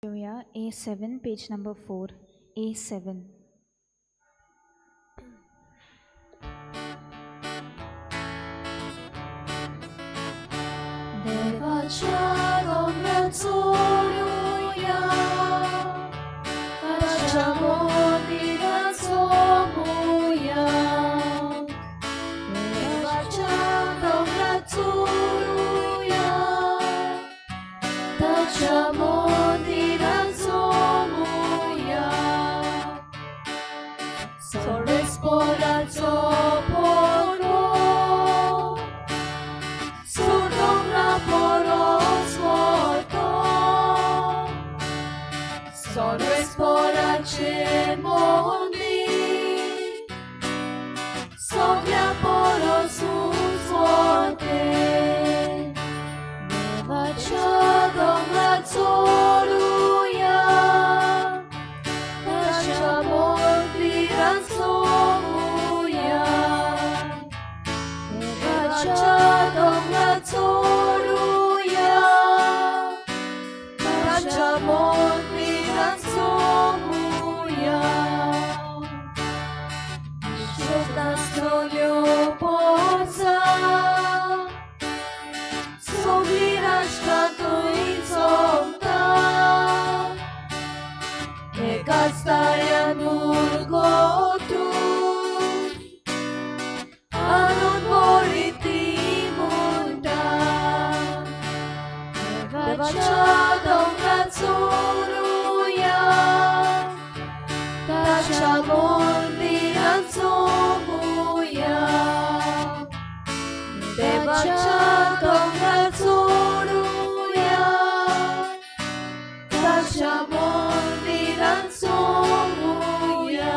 A7, page number 4, A7. देवाच्या दोंगरार चलुया, ताच्या मंदिरांत सोमुया. देवाच्या दोंगरार चलुया, ताच्या मंदिरांत सोमुया. सोडेस्पोराचो पोरो, सोडोंगरा पोरोस वतो, सोडेस्पोराचें मंदीर सगळ्या पोरोस वतें. देवाच्या दोंगरार चलुया, ताच्या मंदिरांत सोमुया. देवाच्या दोंगरार चलुया, ताच्या मंदिरांत सोमुया. नासतल्यो पोरसां सगळीं राष्ट्रां थंय जमता, एकाच ताळ्यान उरगोतून आनंद भरीत ती म्हणटा. देवाच्या दोंगरार चलुया, ताच्या मंदिरांत सोमुया. देवाच्या दोंगरार चलुया, ताच्या मंदिरांत सोमुया.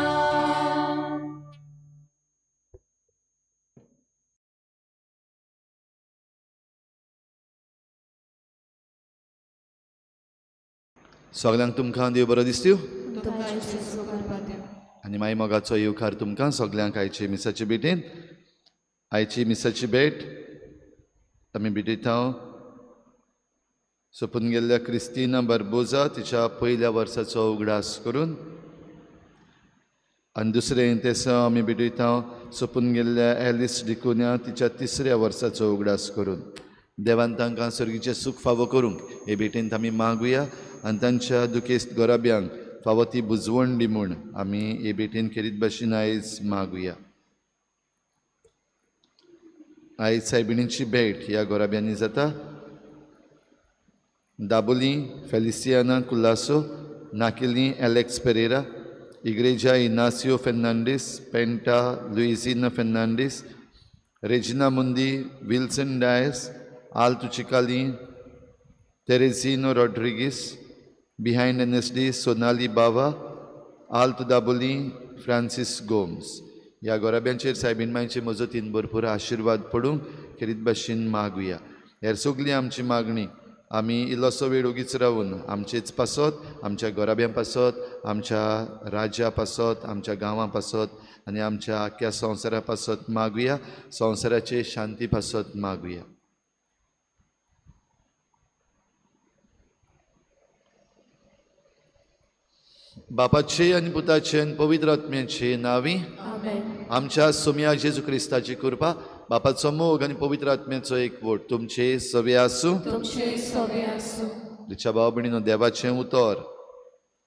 सगळ्यांक तुमकां देव बरो दिसतू आनी माई मोगाचो येवकार तुमकां सगळ्यांक आयचे मिसाचे भेटेन. आयची मिसाची भेट आमी भेटयता सोंपून गेल्ल्या क्रिस्तिना बार्बोजा तिच्या पयल्या वर्साचो उगडास करून, आनी दुसरें तेसांव आमी भेटयता सोंपून गेल्ल्या एलिस डिकुन्या तिच्या तिसऱ्या वर्साचो उगडास करून. देवान तांकां सर्गीचें सूख फावो करूंक हे भेटेंत आमी मागुया आनी तांच्या दुखेस्त गोराब्यांक फावो ती बुजवण दी म्हूण आमी हे भेटेन खेरीत भाशेन आयज मागुया. आयज सायबिणीची भेट ह्या गोराब्यांनी जाता. Dabolim Feliciana Colaco, Naquelim Alex Pereira, Igreja Inacio Fernandes, Penta Luizinha Fernandes, Regina Mundi, Wilson Dias, Alto Chicalim, Teresino Rodrigues, behind NSD Sonali Bava, Alto Dabolim Francis Gomes. ह्या गोराब्यांचेर सायबीण मांयचे मजतीन भरपूर आशिर्वाद पडूंक खेरीत भाशेन मागुया. हेर सगळी आमची मागणी आमी इल्लोसो वेळ ओगीच रावून आमचेच पासत, आमच्या गोराब्यां पासत, आमच्या राज्या पासत, आमच्या गांवां पासत आनी आमच्या आख्या संवसारा पासत मागुया. संवसाराचे शांती पासत मागुया. बापाचे आनी पुताचे आनी पवित्र आत्म्याचे नांवी आमच्या सोम्या जेजू क्रिस्ताची कृपा, बापाचो मोग आनी पवित्र आत्म्याचो एकवट तुमचे सवे आसूं. तिच्या भाव भयणीनो, देवाचें उतर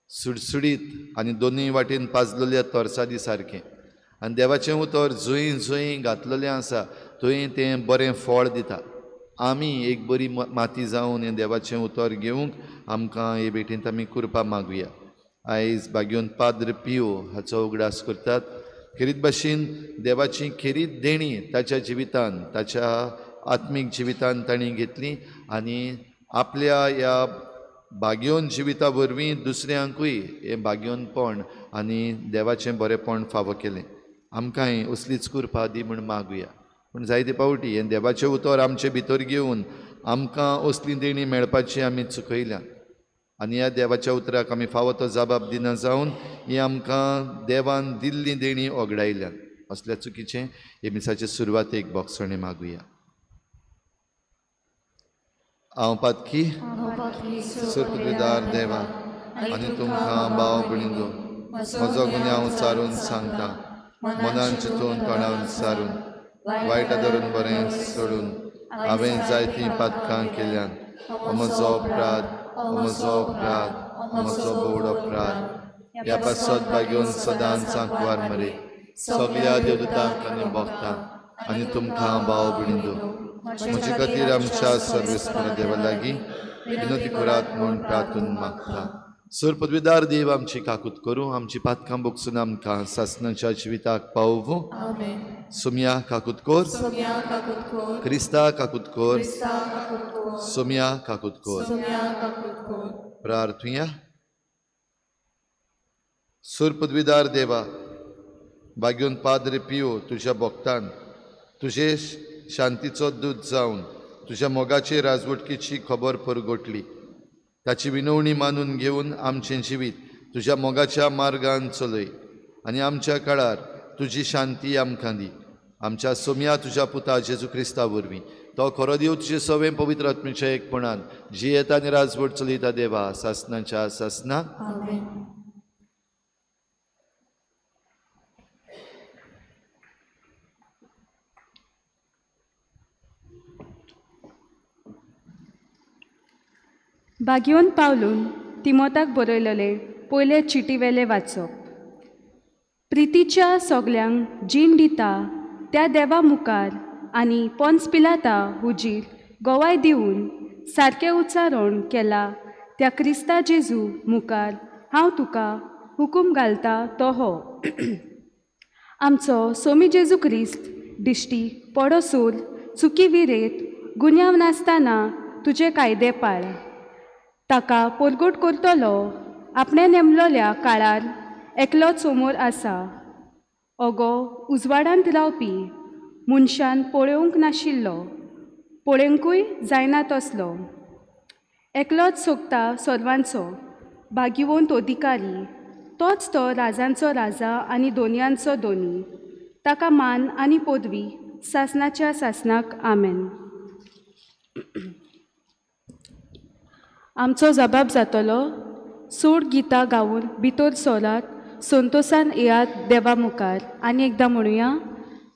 सुडसुडीत आनी दोनूय वाटेन पाजलेल्या तरसादी सारकें, आनी देवाचें उतर जंय जंय घातलेलें आसा थंय तें बरें फळ दिता. आमी एक बरी माती जावन हें देवाचें उतर घेवंक आमकां हे भेटेंत आमी कृपा मागुया. आयज बागयोन पाद्र पियो हाचो उगडास करतात. खेरीत भाशेन देवाची खेरीत देणी ताच्या जिवितान, ताच्या आत्मीक जिवितान तांणी घेतली आनी आपल्या ह्या भाग्योन जिविता वरवीं दुसऱ्यांकूय हें भाग्योनपण आनी देवाचें बरेंपण फावो केलें. आमकांय असलीच कृपा दी म्हूण मागुया. पूण जायते फावटी हें देवाचें उतर आमचे भितर घेवन आमकां असली देणी मेळपाची आमी चुकयल्या आनी ह्या देवाच्या उतराक आमी फावो तो जबाब दिना जावन ही आमकां देवान दिल्ली देणी ओगडायल्यान. असल्या चुकीचें हे मिसाचे सुरवातेक बोगसणें मागुया. हांव पातकी सुखदिदार देवा, आनी तुमकां भाव भयणींनो म्हजो गुन्यांव सारून सांगता, मनान चिंतून तोंडान सारून वायट धरून बरें सोडून हांवें जायतीं पातकां केल्यान। म्हजो अपराध, म्हजो अपराध, म्हजो बोड अपराध। ह्या पासत बागेवन सदांच सांकवार मरे सगळ्या देवदूतांक आनी भक्तांक आनी तुमकां भाव भयणींनो म्हजे खातीर आमच्या सर्वेस्पर देवा लागीं विनंती करात म्हूण प्रार्थून मागता। सर पदवीदार देव आमची काकूत करूं, आमची पातकां बोगसून आमकां सासणाच्या जिविताक पावोवं। सोम्या काकूत कर, क्रिस्ता काकूत कर, सोम्या काकूत कर। प्रार्थुया। सर पदवीदार देवा, बागेवन पाद्रे पियो तुज्या भक्तान तुजे शांतीचो दूत जावन तुज्या मोगाचे राजवटकीची खबर परगटली, ताची विनवणी मानून घेवन आमचें जिवीत तुज्या मोगाच्या मार्गान चलय आनी आमच्या काळार तुजी शांती आमकां दी। आमच्या सोम्या तुज्या पुता जेजू क्रिस्ता वरवीं, तो खरो देव तुजे सवें पवित्र आत्म्याच्या एकपणान जियेता आनी राजवट चलयता देवा सासणाच्या सासना। बागेवन पावलून तिमोताक बरयलेले पयले चिटीवेले वाचप। प्रितीच्या सगल्यांक जीण दिता त्या देवा मुखार आनी पोन्स पिलाता हुजीर गोवाय दिवन सारकें उच्चारण केला त्या क्रिस्ता जेजू मुखार हांव तुका हुकूम घालता तो हो। आमचो सोमी जेजू क्रिस्त दिश्टी पडोसूर चुकी विरेत गुन्यांव नासतना तुजे कायदे पाळ। ताका पोरगोट करतलो आपणें नेमलोल्या काळार एकलोच समोर आसा। अगो उजवाडांत रावपी मनशान पळोवंक नाशिल्लो, पळोवंकूय जायना तसलो, एकलोच सोगता सर्वांचो भागिवंत अधिकारी, तोच तो राजांचो राजा आनी दोनयांचो दोनी। ताका मान आनी पदवी सासणाच्या सासणाक। आमेन। आमचो जबाब जातलो सोड गितां गावन भितर सोरात संतोसान येयात देवा मुखार। आनी एकदां म्हणुया,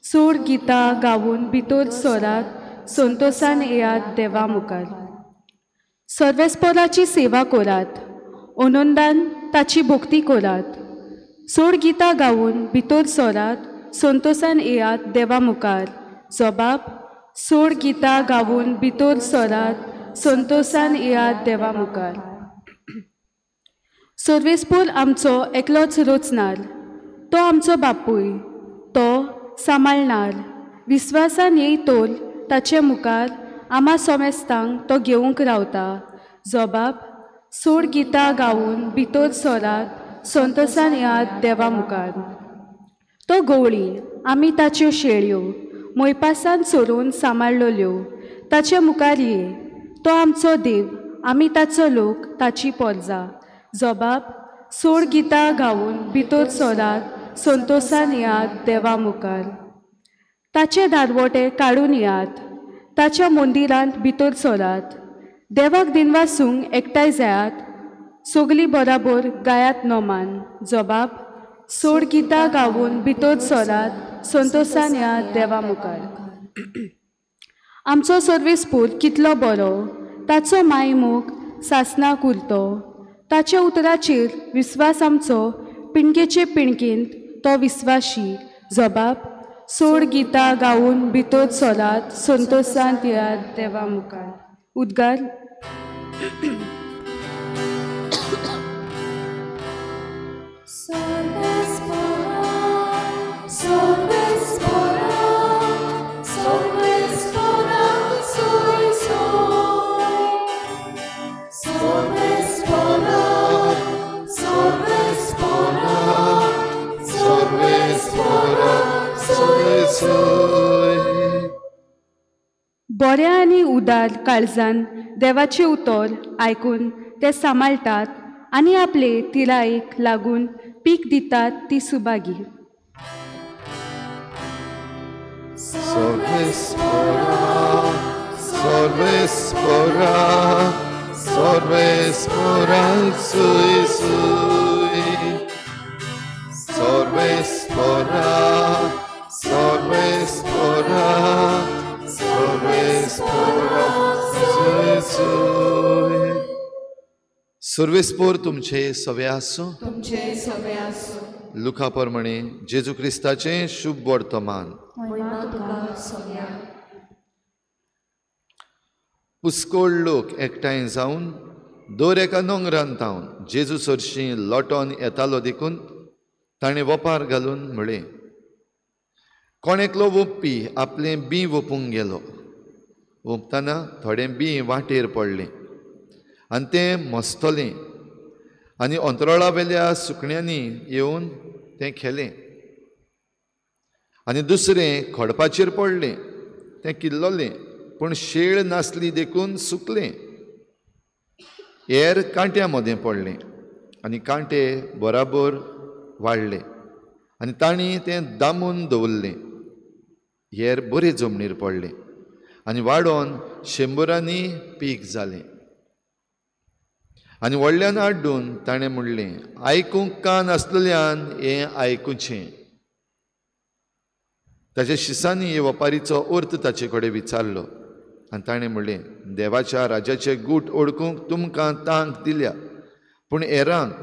सोड गितां गावन भितर सोरात संतोसान येयात देवा मुखार। सर्वेस्पराची सेवा करात, आनंदान ताची भक्ती करात। सोड गितां गावन भितर सोरात संतोसान येयात देवा मुखार। जबाब सोड गितां गावन भितर सोरात संतोसान येयात देवा मुखार। सर्वेस्पोर आमचो एकलोच रचणार, तो आमचो बापूय, तो सांबाळणार। विस्वासान येयतोल ताचे मुखार आमा सोमेस्तांक तो घेवंक रावता। जबाब सोड गितां गावन भितर सोरात संतोसान येयात देवा मुखार। तो गवळी, आमी ताच्यो शेळयो मोयपासान सोरून सांबाळलोल्यो ताचे मुखार ये। तो आमचो देव, आमी ताचो लोक, ताची पोरजा। जबाब सोड गितां गावन भितर सोरात संतोसान येयात देवा मुखार। ताचे दारवोटे काडून येयात, ताच्या मंदिरांत भितर सोरात। देवाक दिनवासूंक एकठांय जायात, सगलीं बराबर गायात नोमान। जबाब सोड गितां गावन भितर सोरात संतोसान येयात देवा मुखार। आमचो सर्वेस्पोर कितलो बरो, ताचो मायमोग सासणाक उरतो। ताच्या उतराचेर विस्वास आमचो पिणकेचे पिणकेंत तो विस्वाशी। जबाब सोड गितां गावन भितर सोरात संतोसान येयात देवा मुखार। उद्गार। बऱ्या आनी उदार काळजान देवाचें उतर आयकून ते सांबाळटात आनी आपले तिरायेक लागून पीक दितात ती Subhagi. Solve spora, solve spora, सर्वेस्पोरा सुई सुई, सर्वेस्पोरा, सर्वेस्पोरा, सर्वेस्पोरा सुई सुई। सर्वेस्पोर तुमचे सवे आसूं, तुमचे सवे आसूं। लुका प्रमाणे जेजू क्रिस्ताचें शुभ वर्तमान। पुस्कोळ लोक एकठांय जावन दर एका दोंगरान तावन जेजू सरशीं लोटोन येतालो देखून ताणें वपार घालून म्हळें, कोण एकलो वोंपपी आपलें बीं वोपूंक गेलो। वोंपतना थोडें बीं वाटेर पडलें आनी तें मस्तलें आनी अंतराळा वेल्या सुकण्यांनी येवन तें खेलें। आनी दुसरें खडपाचेर पडलें, तें किल्लोलें पूण शेळ नासली देखून सुकलें। हेर कांट्या मदें पडलें आनी कांटे बराबर वाडले आनी तांणी तें दामून दवरलें। हेर बरे जमनीर पडलें आनी वाडोवन शंबरांनी पीक जालें। आनी व्हडल्यान आड्डून ताणें म्हणलें, आयकूंक कान आसलेल्यान हें आयकुचें। ताच्या शिसांनी हे वपारीचो अर्थ ताचे कडेन विचारलो आनी ताणें म्हणलें, देवाच्या राजाचे गूट ओळखूंक तुमकां तांक दिल्या, पूण हेरांक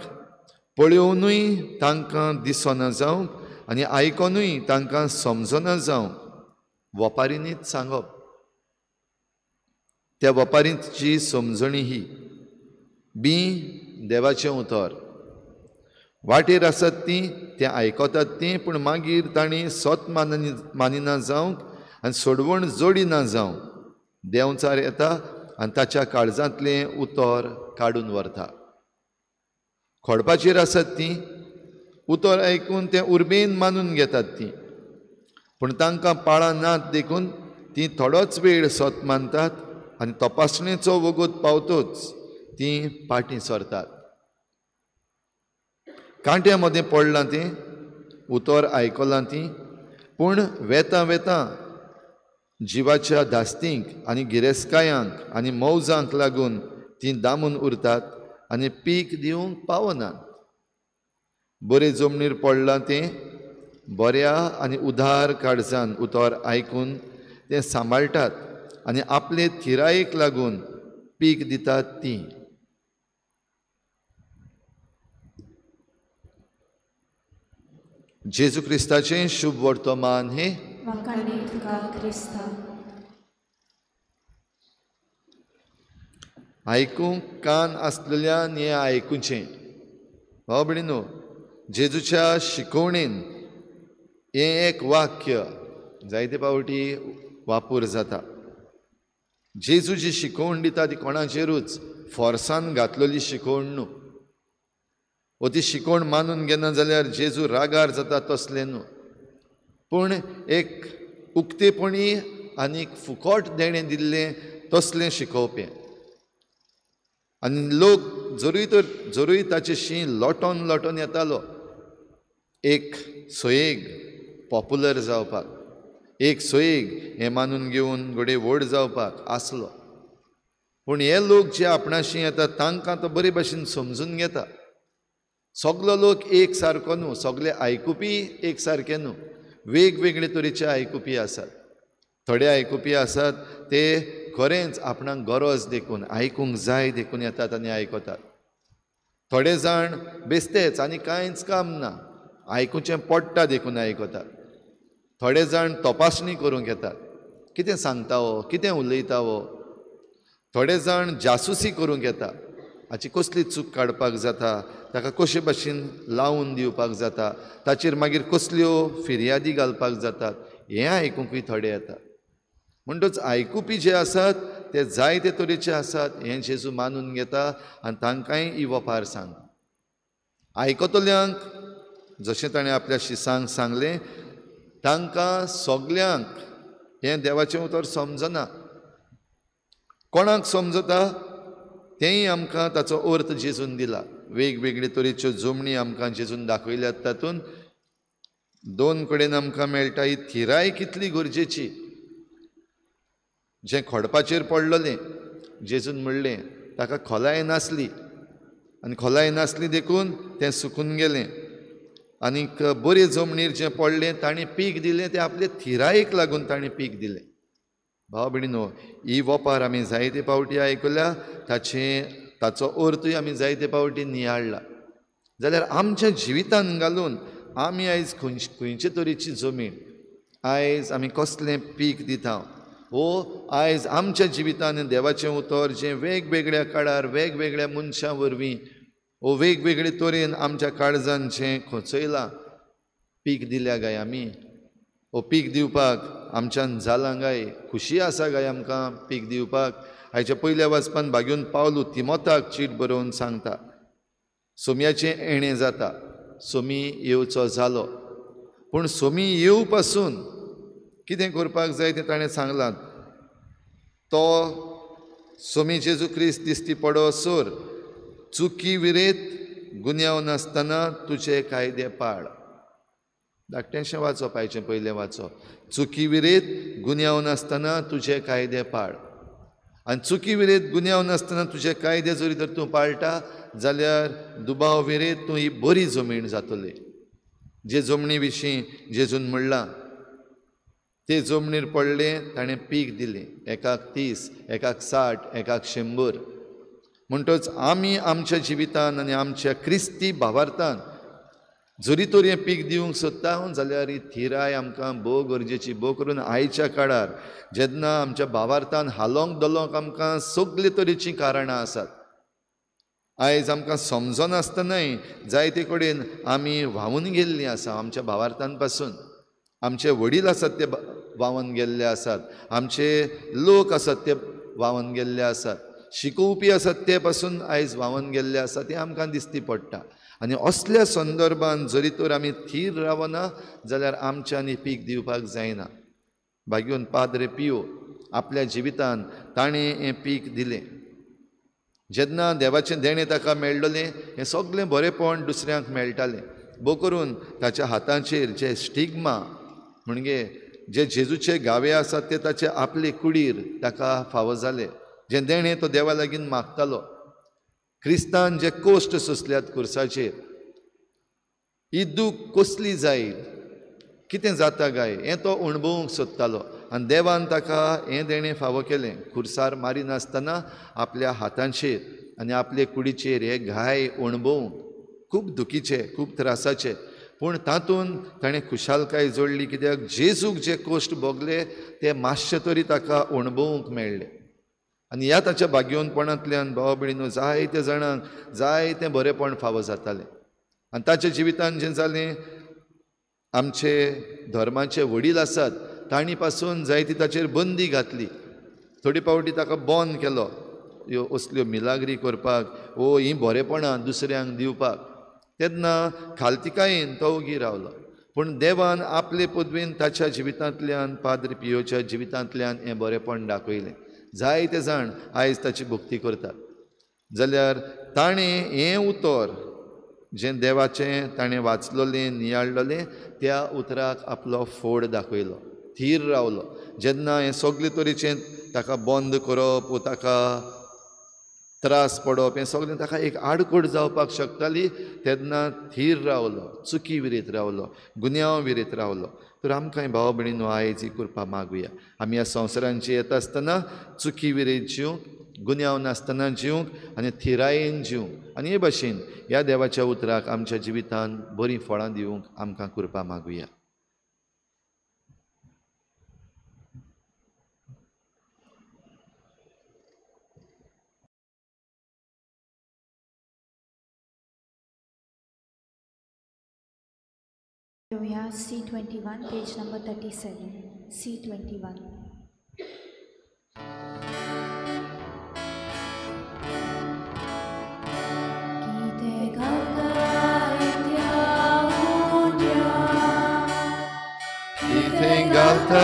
पळोवनूय तांकां दिसना जावंक आनी आयकोनूय तांकां समजना जावंक वपारींनीच सांगप। त्या वपारींची समजणी ही, बीं देवाचें उतर, वाटेर आसात तीं तें आयकतात तीं, पूण मागीर तांणी सत मानिना जावंक आनी सोडवण जोडिना जावंक देंवचार येता आनी ताच्या काळजांतलें उतर काडून व्हरता। खोडपाचेर आसात तीं उतर आयकून तें उर्बेन मानून घेतात तीं, पूण तांकां पाळां नात देखून तीं थोडोच वेळ सत मानतात आनी तपासणेचो वगत पावतोच तीं पाटीं सरतात। कांट्या मदें पडलां तें उतर आयकलां तीं, पूण वेता वेता जिवाच्या धास्तींक आनी गिरेस्कायांक आनी मौजांक लागून तीं दामून उरतात आनी पीक दिवंक पावनात। बरे जमनीर पडलां तें बऱ्या आनी उदार काळजान उतर आयकून तें सांबाळटात आनी आपले थिरायेक लागून पीक दितात तीं। जेजू क्रिस्ताचें शुभ वर्तमान हें। आयकूंक कान आसलेल्यान हें आयकुचें। भाव भयणीनो, जेजूच्या शिकवणेन हें एक वाक्य जायते फावटी वापर जाता। जेजू जी शिकवण दिता ती कोणाचेरूच फोर्सान घातलेली शिकवण न्हू, वो ती शिकवण मानून घेना जाल्यार जेजू रागार जाता तसलें न्हू, पूण एक उक्तेपणी आनी फुकट देणें दिल्लें तसलें शिकोवपें। आनी लोक जरूय ताचे शी लोटोन लोटोन येतालो, एक सोयेग पॉपुलर जावपाक, एक सोयेग हें मानून घेवन घडये व्हड जावपाक आसलो, पूण हे लोक जे आपणाशी येता तांकां तो बरे भाशेन समजून घेता। सगलो लोक एक सारको न्हू, सगळे आयकुपी एक सारके न्हू, वेगवेगळे तरेचे आयकुपी आसात। थोडे आयकुपी आसात ते खरेंच आपणाक गरज देखून आयकूंक जाय देखून येतात आनी आयकतात। थोडे जाण बेस्तेच आनी कांयच काम ना, आयकुचें पडटा देखून आयकतात। थोडे जाण तपासणी करूंक येतात, कितें सांगता हो, कितें उलयता हो। थोडे जाण जासूसी करूंक येता, हाची कसली चूक काडपाक जाता, ताका कशे भाशेन लावन दिवपाक जाता, ताचेर मागीर कसल्यो फिर्यादी घालपाक जातात, हें आयकुंकूय थोडे येतात। म्हणटच आयकुपी जे आसात ते जायते तरेचे आसात हें जेजू मानून घेता आनी तांकांय ही वपार सांगता। आयकतल्यांक जशें ताणें आपल्या शिसांक सांगलें, तांकां सगल्यांक हें देवाचें उतर समजना। कोणाक समजता तेंय आमकां ताचो अर्थ जेजून दिला। वेगवेगळे तरेच्यो जमणी आमकां जेजून दाखयल्यात, तातूंत दोन कडेन आमकां मेळटा ही थिराय कितली गरजेची। जें खडपाचेर पडलेलें जेजून म्हणलें ताका खोलाय नासली आनी खोलाय नासली देखून तें सुकून गेलें. आनीक बरे जमनीर जें पडलें ताणें पीक दिलें, तें आपले थिरायेक लागून ताणें पीक दिलें. भाव भयणीनो, ही वोपार आमी जायते पावटी आयकल्या, ताचो अर्थूय आमी जायते पावटी नियाळ्ळा. जाल्यार आमच्या जिवितान घालून आमी आयज खंयचे तरेची जमीन, आयज आमी कसलें पीक दिता, वो आयज आमच्या जिवितान देवाचें उतर जें वेगवेगळ्या काळार वेगवेगळ्या मनशां वरवीं वो वेगवेगळे तरेन आमच्या काळजान जें खोंचयलां, पीक दिल्या काय आमी, वो पीक दिवपाक आमच्यान जालां काय, खुशी आसा काय आमकां पीक दिवपाक. आयच्या पयल्या वाचपान भाग्योन पावलू तिमोताक चीट बरोवन सांगता, सोम्याचें येणें जाता, सोमी येवचो जालो, पूण सोमी येव पासून कितें करपाक जाय तें ताणें सांगलां. तो सोमी जेजू क्रिस्त दिश्टी पडो सोर चुकी विरेत गुन्यांव नासतना तुजे कायदे पाळ. धाकटेंशें वाचप आयचें पयलें वाचप, चुकी विरेत गुन्यांव नासतना तुजे कायदे पाळ. आनी चुकी विरेत गुन्यांव नासतना तुजे कायदे जरी तर तूं पाळटा जाल्यार दुबाव विरेत तूं ही बरी जमीण जातली. जे जमणी विशीं जेजून म्हणलां, ते जमनीर पडलें ताणें पीक दिलें, एकाक 30, एकाक 60, एकाक 100. म्हणटच आमी आमच्या जिवितान आनी आमच्या क्रिस्ती भावार्थान जरी तर हें पीक दिवंक सोदता जाल्यार ही थिराय आमकां भोव गरजेची. भोव करून आयच्या काळार जेन्ना आमच्या भावार्थान हालोंक दलोंक आमकां सगळे तरेचीं कारणां आसात, आयज आमकां समजनासतनाय जायते कडेन आमी व्हांवून गेल्लीं आसा आमच्या भावार्थान पासून. आमचे वडील आसात ते व्हांवन गेल्ले आसात, आमचे लोक आसात ते व्हांवन गेल्ले आसात, शिकोवपी आसात ते पासून आयज व्हांवन गेल्ले आसात, तें आमकां दिसती पडटा. आनी असल्या संदर्भान जरी तर आमी थीर रावना जाल्यार आमच्यांनी पीक दिवपाक जायना. भाग्योन पाद्रे पियो आपल्या जिवितान ताणें हें पीक दिलें. जेन्ना देवाचें देणें ताका मेळ्ळलें हें सगळें बरेंपण दुसऱ्यांक मेळटालें. भोव करून ताच्या हातांचेर जे स्टिग्मा म्हणजे जे जेजूचे गावे आसात ते ताचे आपले कुडीर ताका फावो जाले. जें देणें तो देवा लागीं मागतालो, क्रिस्तान जे कोश्ट सोंसल्यात कुर्साचेर, ही दूख कसली जायत, कितें जाता काय हें तो अणभवूंक सोदतालो. आनी देवान ताका हें देणें फावो केलें. खुर्सार मारिनासतना आपल्या हातांचेर आनी आपले कुडीचेर हे घाय अणभवूंक खूब दुखीचे, खूब त्रासाचे, पूण तातूंत ताणें खुशालकाय जोडली. कित्याक जेजूक जे कोश्ट भोगले ते मातशे तरी ताका अणभवूंक मेळ्ळे. आनी ह्या ताच्या भाग्यवंतपणांतल्यान भाव भयणीनो जायते जाणांक जायतें बरेंपण फावो जातालें. आनी ताच्या जिवितान जें जालें, आमचे धर्माचे वडील आसात तांणी पासून जायती ताचेर बंदी घातली, थोडी पावटी ताका बंद केलो ह्यो असल्यो मिलाग्री करपाक वो हीं बरेंपणां दुसऱ्यांक दिवपाक. तेन्ना खालतिकायेन तो ओगी रावलो, पूण देवान आपले पदवेन ताच्या जिवितांतल्यान, पाद्र पियोच्या जिवितांतल्यान हें बरेंपण दाखयलें. जायते जाण आयज ताची भक्ती करतात. जाल्यार ताणें हें उतर जें देवाचें ताणें वाचलोलें, नियाळलोलें, त्या उतराक आपलो फोड दाखयलो, थीर रावलो. जेन्ना हें सगळे तरेचें ताका बंद करप वो ताका त्रास पडप हें सगळें ताका एक आडखळ जावपाक शकताली, तेन्ना थीर रावलो, चुकी विरेत रावलो, गुन्यांव विरेत रावलो. तर आमकां भाव भयणीनो आयज ही कृपा मागुया. आमी ह्या संवसारांची येता आसतना चुकी विरेत जिवंक, गुन्यांव नासतना जिवंक आनी थिरायेन जिवंक, आनी हे भाशेन ह्या देवाच्या उतराक आमच्या जिवितान बरीं फळां दिवंक आमकां कृपा मागुया. We are C21, page number 37. C21. Kite galta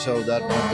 आमच्या उदारपणान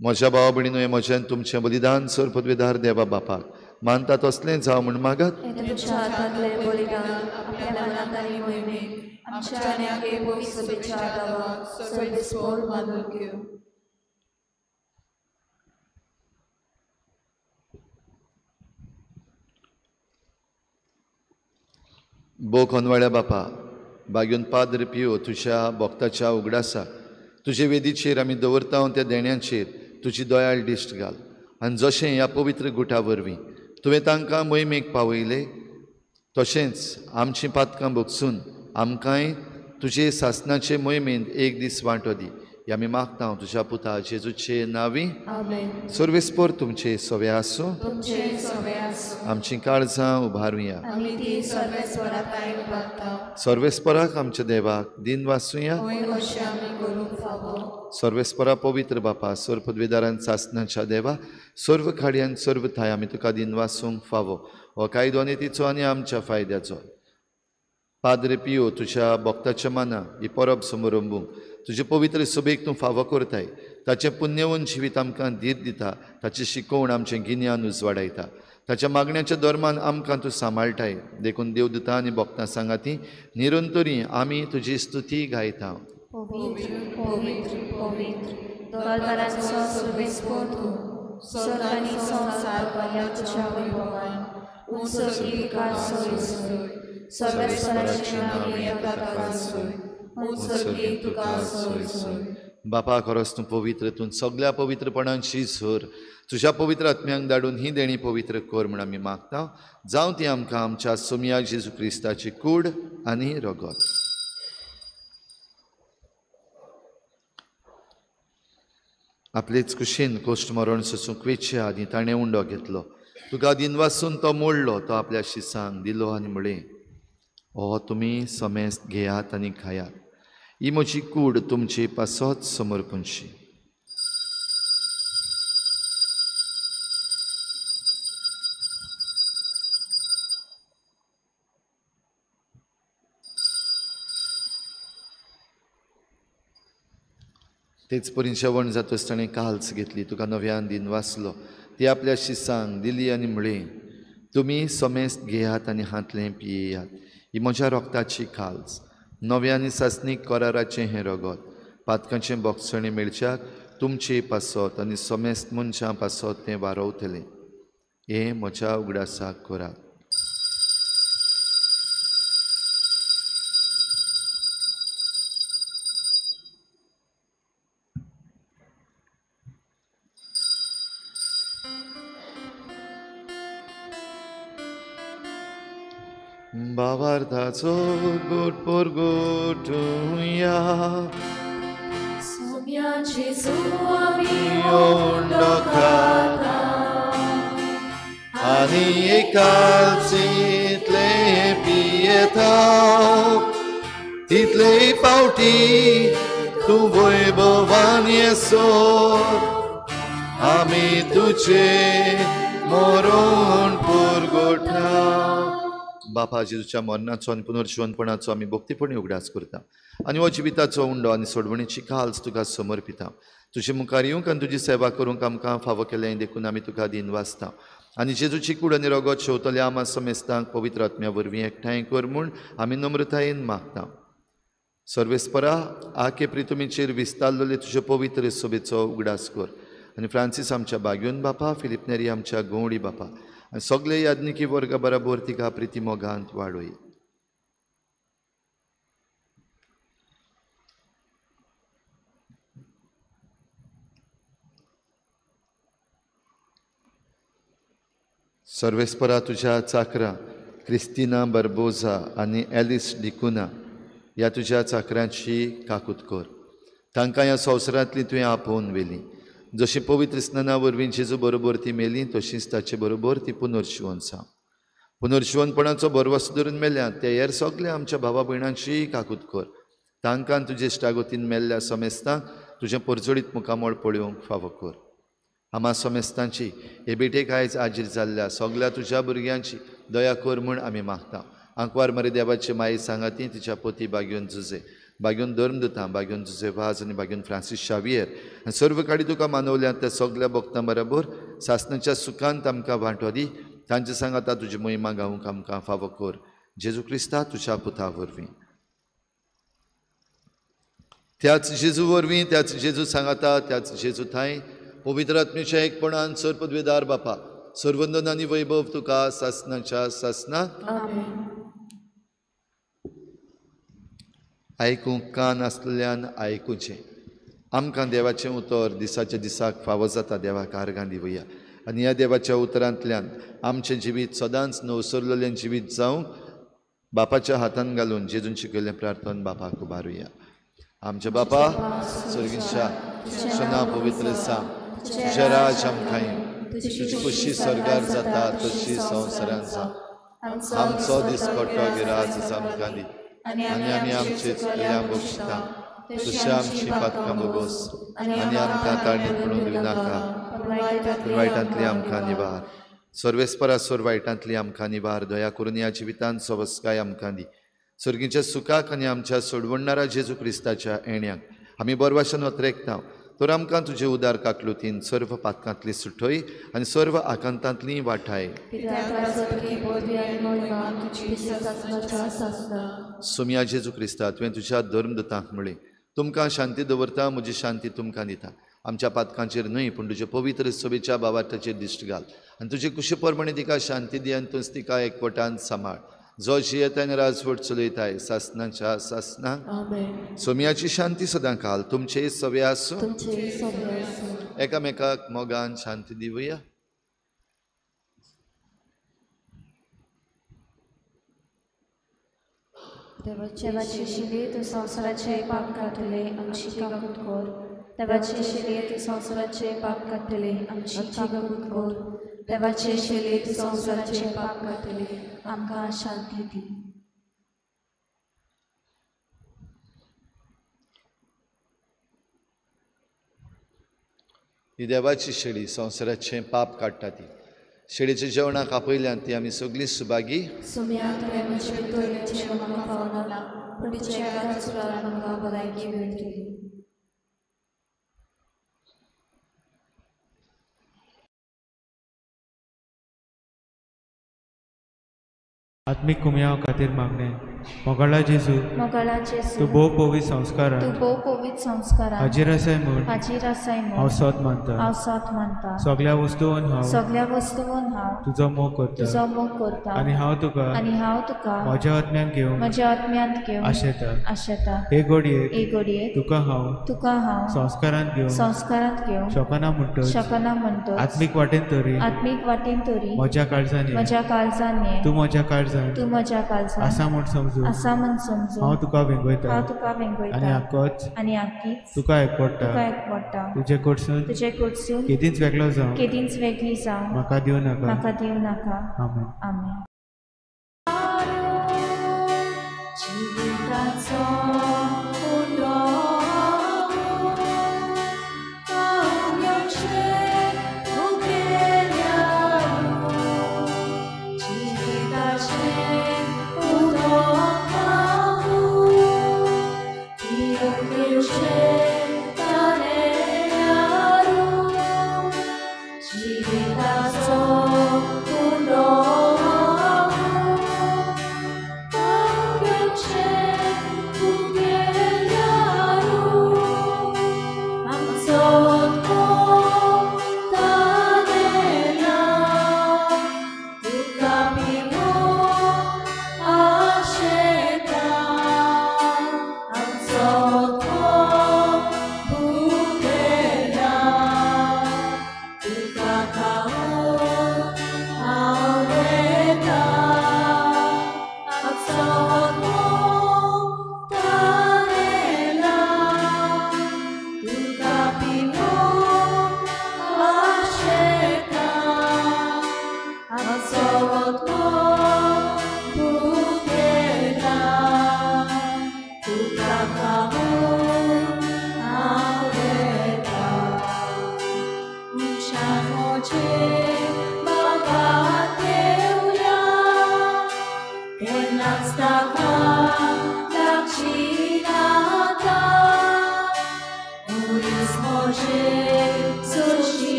म्हज्या भावा भयणीनो, हें म्हजें तुमचें बलिदान सर पदवीदार देवा बापाक मानता तसलें जावं म्हूण मागात. भो कोनवाळ्या बापा, बागेवन पाद्र पियो तुज्या भक्ताच्या उगडासाक तुजे वेदीचेर आमी दवरता त्या देण्यांचेर तुजी दयाळ दिश्ट घाल आनी जशें ह्या पवित्र गुटा वरवीं तुवें तांकां मोहिमेक पावयले तशेंच आमचीं पातकां भोगसून आमकांय तुजे सासनाचे मोहिमेंत एक दीस वांटो दी. हे आमी मागता तुज्या पुता जेजूचे नांवी. सर्वेस्पर तुमचे सवे आसूं. आमचीं काळजां उबारुया. सर्वेस्पराक आमच्या देवाक दिन वासुया. सर्वेस्परा पवित्र बापा, सर्व पदवीदारान सासनाच्या देवा, सर्व खाडयान सर्व थाय आमी तुका दिन वासूंक फावो. हो कायदो आनी तिचो आनी आमच्या फायद्याचो. पाद्रे पियो तुज्या भक्ताच्या मना ही परब समरंबूंक तुजे पवित्र सभेक तूं फावो करताय. ताचें पुण्यवन जिवीत आमकां धीर दिता, ताची शिकवण आमचें गिन्यान उजवाडायता, ताच्या मागण्याच्या धर्मान आमकां तूं सांबाळटाय. देखून देवदूता आनी भक्तां सांगाती निरंतरी आमी तुजी स्तुती गायता. पवित्र पवित्र पवित्र दरबारांचो सर्वेस्पर तूं, स्वर्ग आनी संवसार भरल्या तुज्या वैभवान. उंच तुका सोय सोय, सर्वेस्पराचे नांव येता तुका सोय, उंच तुका सोय सोय. बापा, खरोच तूं पवित्र, तूं सगळ्या पवित्रपणांची झर. तुज्या पवित्र आत्म्यांक धाडून ही देणी पवित्र कर म्हूण आमी मागता. जावं ती आमकां आमच्या सोमया जेजू क्रिस्ताची कूड आनी रगत. आपलेच कुशीन कोश्ट मरण सोसूंक वेचे आदीं ताणें उंडो घेतलो. तुका दिनवासून तो मोडलो, तो आपल्या शिसांक दिलो आनी म्हळें, हो तुमी समेस्त घेयात आनी खायात, ही म्हजी कूड तुमचे पासत समर्पणशी. तेच परी जेवण जातच ताणें काल्स घेतली, तुका नव्यान दिन वाचलो, ती आपल्या शिसांक दिली आनी म्हळें, तुमी समेस्त घेयात आनी हांतलें पियेयात, ही म्हज्या रोगताची काल्स, नव्या आनी सासणीक कराराचें हें रगत, पातकांचें बोगसणें मेळच्याक तुमचे पासत आनी समेस्त मनशां पासत तें वारवतलें. हें म्हज्या उगडासाक करात. भावार्थाचो गोट पोरगोटुया सोम्या जेजू आमी उंडो खाता आनी एकालचीतले पियेता तितले पावटी तूं वैभवान येसर आमी तुजे मरण पुरगोटा. बापा, जेजूच्या मरणाचो आनी पुनर्जिवनपणाचो आमी भक्तीपणी उगडास करता आनी हो जिविताचो उंडो आनी सोडवणीची काल्स तुका समर्पिता. तुजे मुखार येवंक आनी तुजी सेवा करूंक आमकां फावो केलें देखून आमी तुका दिन वाचता. आनी जेजूची कूड आनी रगत शेवतल्या आमा समेस्तांक पवित्र आत्म्या वरवीं एकठांय कर म्हूण आमी नम्रतायेन मागता. सर्वेस्परा, आके प्रितुमीचेर विस्तारलेले तुजे पवित्र सभेचो उगडास कर आनी फ्रांसीस आमच्या बाग्योन बापा, फिलिप नेरी आमच्या गवळी बापा आनी सगळे याज्ञिकी वर्गा बराबर तिका प्रिती मोगांत वाडय. सर्वेस्परा, तुज्या चाकरा क्रिस्तिना बर्बोजा आनी एलिस डिकुना ह्या तुज्या चाकरांची काकूत कर. तांकां ह्या संवसारांतली तुवें आपोवन व्हेली. जशी पवित्र स्नाना वरवीं जेजू बरोबर ती मेली तशीच ताचे बरोबर ती पुनर्जिवन जावं. पुनर्जिवनपणाचो भरवंसो धरून मेल्या ते हेर सगळे आमच्या भावा भयणांची काकूत कर. तांकां तुजे इश्टागतीन मेल्ल्या समेस्तांक तुजें परजळीत मुखामळ पळोवंक फावो कर. आमा समेस्तांची हे भेटेक आयज आजीर जाल्ल्या सगळ्या तुज्या भुरग्यांची दया कर म्हूण आमी मागता. आंकवार मरे देवाची माई सांगाती तिच्या पोती बागेवन जुजे, बागेवन धर्मदुतां, बागेवन जुजे वाज आनी बागेवन फ्रांसीस शावियर आनी सर्व काडी तुका मानवल्या त्या सगळ्या भक्तां बरोबर सासणाच्या सुखांत आमकां वांटो दी. तांचे सांगाता तुजी महिमा गावंक आमकां फावो कर. जेजू क्रिस्ता तुज्या पुता वरवीं. त्याच जेजू वरवीं, त्याच जेजू सांगाता, त्याच जेजू थांय पवित्र आत्म्याच्या एकपणान सर्वपदवेदार बापा सर्वंदन आनी वैभव तुका सासणाच्या सासणाक. आयकूंक कान आसल्यान आयकुचें. आमकां देवाचें उतर दिसाच्या दिसाक फावो जाता. देवाक आर्गां दिवया आनी ह्या देवाच्या उतरांतल्यान आमचें जिवीत सदांच नवसरलेलें जिवीत जावंक बापाच्या हातान घालून जेजून शिकयल्लें प्रार्थन बापाक उबारुया. आमच्या बापा स्वर्गीच्या, तुजें नांव पवित्र जावं, तुजें राज आमकां येवं, तुजी खुशी स्वर्गार जाता तशी संवसारांत जावं. आमचो दिसपट्टो गिराज आमकां दी आनी आमी आमचे चुकल्या बक्षिता तशी आमची पातकां भोगोस आनी आमकां ताळणीत पडूंक दिवं नाका, पूण वायटांतली आमकां निवार. सर्वेस्परा सोर वायटांतली आमकां निवार. दया करून ह्या जिवितांत सवस्काय आमकां दी. सर्गीच्या सुखाक आनी आमच्या सोडवणणारा जेजू क्रिस्ताच्या येण्याक आमी बरवाशन वत्रेकता. तर आमकां तुजे उदार काकलुतीन सर्व पातकांतली सुटय आनी सर्व आकांतांतली वाठाय. सोम्या जेजू क्रिस्ता, तुवें तुज्या धर्मदुतांक म्हळें, तुमकां शांती दवरता, म्हजी शांती तुमकां दिता. आमच्या पातकांचेर न्हय पूण तुजे पवित्र सभेच्या भावार्थाचेर दिश्ट घाल आनी तुजे कुशी प्रमाणे तिका शांती दी आनी तूंच तिका एकवटान सांबाळ. जो जियेता आनी राजवट चलयताय सासणाच्या सासणाक. सोम्याची शांती सदां काल तुमचे सवे आसूं. एकामेकाक मोगान शांती दिवया. देवाची शिले तूं संवसाराचे पाप काडटले आमची काकूत कर. देवाचे शिले तूं संवसाराचे पाप काडटले आमची काकूत कर. देवाचे शिले तूं संवसाराचे पाप काडटले आमकां शांती दी. ही देवाची शेळी संवसाराचें पाप काडटा. ती शेळीच्या जेवणाक आपयल्यान ती आमी सगळीं सुभागी. सोम्या, तुवें म्हजे भितर येवचें म्हाका फावना, पूण तुज्या एकाच उतरान म्हाका भलायकी मेळटली. आत्मीक कुमयाव खातीर मागणें. मोगाळा जेजू, मोगाळा जेजू, तूं भोव पवित्र संस्कारान, तूं भोव पवित्र संस्कारान हाजीर आसाय म्हूण, हाजीर आसाय म्हूण हांव सोत मानता, हांव सोत मानता. सगळ्या वस्तून हांव, सगळ्या वस्तून हांव तुजो मोग करता, तुजो मोग करता आनी हांव तुका, आनी हांव तुका म्हज्या आत्म्यान घेवंक, म्हज्या आत्म्यांत घेवंक आशेता, आशेता. हे घडयेक, हे घडयेक तुका हांव, तुका हांव संस्कारांत घेवंक, संस्कारांत घेवंक शकना म्हणटच, शकना म्हणटच आत्मीक वाटेन तरी, आत्मीक वाटेन तरी म्हज्या काळजान, म्हज्या काळजान ये, तूं म्हज्या काळजान, तूं म्हज्या काळजान आसा म्हूण समजून, आसा म्हूण समजून हांव तुका वेंगयता, हांव तुका वेंगयता आनी आकोच, आनी आकीच तुका एकवटा, तुका एकवटा. तुजे कडसून, तुजे कडसून केदींच वेगळो जावं, केदींच वेगळी जावं म्हाका दिवं नाका, म्हाका दिवं नाका. आमेन. आमेन. जिविताचो जिविताचो.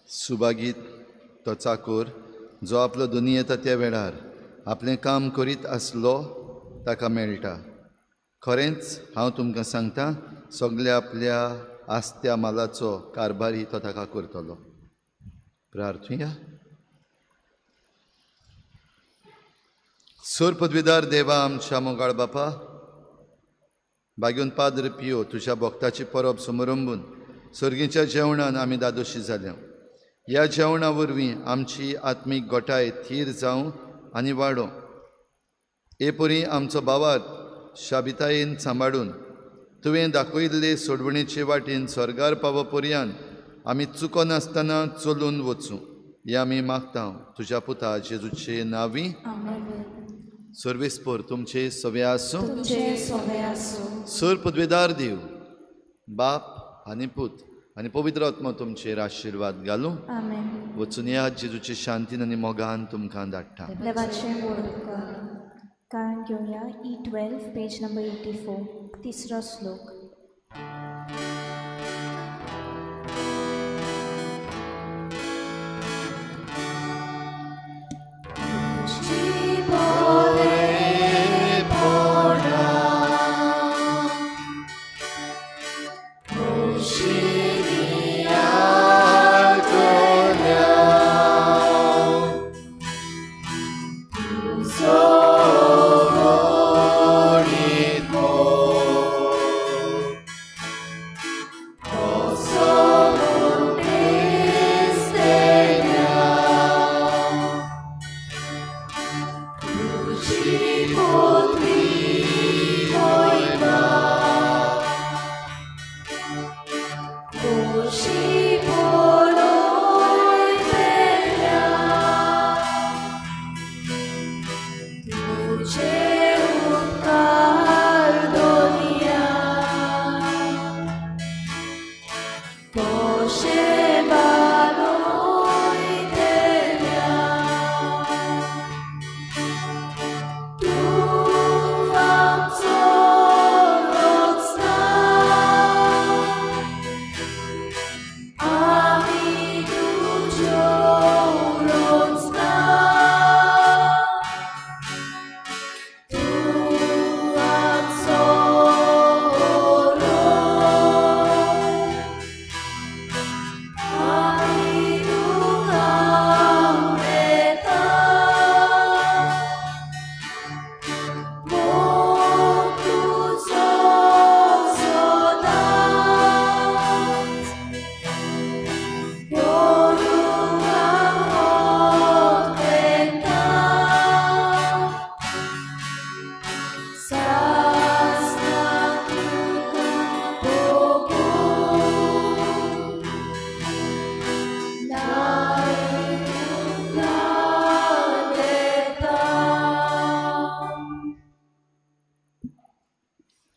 सुभागीत तो चाकोर जो आपलो दोनी येता त्या वेळार आपलें काम करीत आसलो ताका मेळटा. खरेंच हांव तुमकां सांगता, सगल्या आपल्या आस्त्या मालाचो कारभारी तो ताका करतलो. प्रार्थुया. सोर पदवीदार देवा आमच्या मोगाळ बापा, बागेवन पाद्र पियो तुज्या भक्ताची परब समरंबून सर्गीच्या जेवणान आमी दादोशी जाल्या. ह्या जेवणा वरवीं आमची आत्मीक गोठाय थीर जावं आनी वाडों. हे परी आमचो भावार्थ शाबितायेन सांबाळून तुवें दाखयल्ले सोडवणेचे वाटेन स्वर्गार पावो पर्यान आमी चुकनासतना चलून वचूं हें आमी मागता तुज्या पुता जेजूचे नांवी. सर्वेस्पर तुमचे सवे आसूं. सर पदवेदार देव बाप आनी पूत आनी पवित्र आत्मा तुमचेर आशिर्वाद घालूं. वचून या जेजूचे शांतीन आनी मोगान तुमकां धाडटा. कारण घेवया E12 page number 84 तिसरो श्लोक.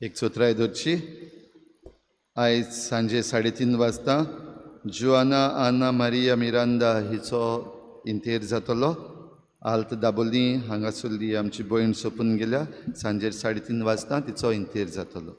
एक चोत्राय धरची. आयज सांजे 3:30 वाजता जुआना आना मारिया मिरांदा हिचो इंतेर जातलो. आल्त दाबोली हांगासरली आमची भयण सोंपून गेल्या. सांजेर 3:30 वाजता तिचो इंतेर जातलो.